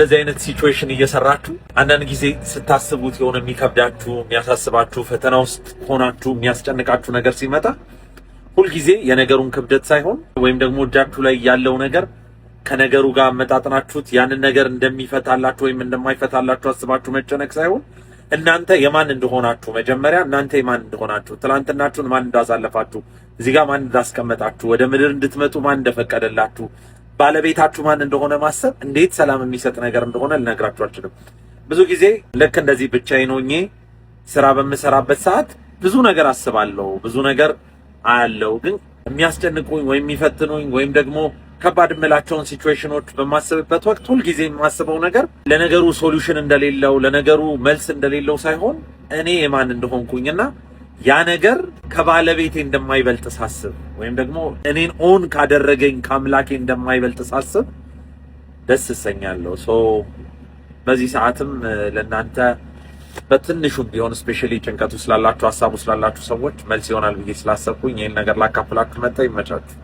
እንደዚህ አይነት situation እየሰራችሁ አንዳንድ ጊዜ ስታስቡት የሆነ የሚከብዳችሁ፣ የሚያሳስባችሁ፣ ፈተና ውስጥ ሆናችሁ የሚያስጨንቃችሁ ነገር ሲመጣ ሁልጊዜ የነገሩን ክብደት ሳይሆን ወይም ደግሞ እጃችሁ ላይ ያለው ነገር ከነገሩ ጋር አመጣጥናችሁት ያንን ነገር እንደሚፈታላችሁ ወይም እንደማይፈታላችሁ አስባችሁ መጨነቅ ሳይሆን እናንተ የማን እንደሆናችሁ፣ መጀመሪያ እናንተ የማን እንደሆናችሁ፣ ትላንትናችሁን ማን እንዳሳለፋችሁ፣ እዚህ ጋር ማን እንዳስቀመጣችሁ፣ ወደ ምድር እንድትመጡ ማን እንደፈቀደላችሁ፣ ባለቤታችሁ ማን እንደሆነ ማሰብ እንዴት ሰላም የሚሰጥ ነገር እንደሆነ ልነግራችሁ አልችልም። ብዙ ጊዜ ልክ እንደዚህ ብቻዬን ሆኜ ስራ በምሰራበት ሰዓት ብዙ ነገር አስባለሁ፣ ብዙ ነገር አያለው። ግን የሚያስጨንቁኝ ወይም የሚፈትኑኝ ወይም ደግሞ ከባድ የምላቸውን situation ኖች በማስብበት ወቅት ሁልጊዜ የማስበው ነገር ለነገሩ solution እንደሌለው፣ ለነገሩ መልስ እንደሌለው ሳይሆን እኔ የማን እንደሆንኩኝና ያ ነገር ከባለቤቴ እንደማይበልጥ ሳስብ ወይም ደግሞ እኔን own ካደረገኝ ከአምላኬ እንደማይበልጥ ሳስብ ደስ እሰኛለሁ። So በዚህ ሰዓትም ለእናንተ በትንሹም ቢሆን especially ጭንቀቱ ስላላችሁ፣ ሀሳቡ ስላላችሁ ሰዎች መልስ ይሆናል ብዬ ስላሰብኩኝ ይህን ነገር ላካፍላችሁ መጣ። ይመቻችሁ።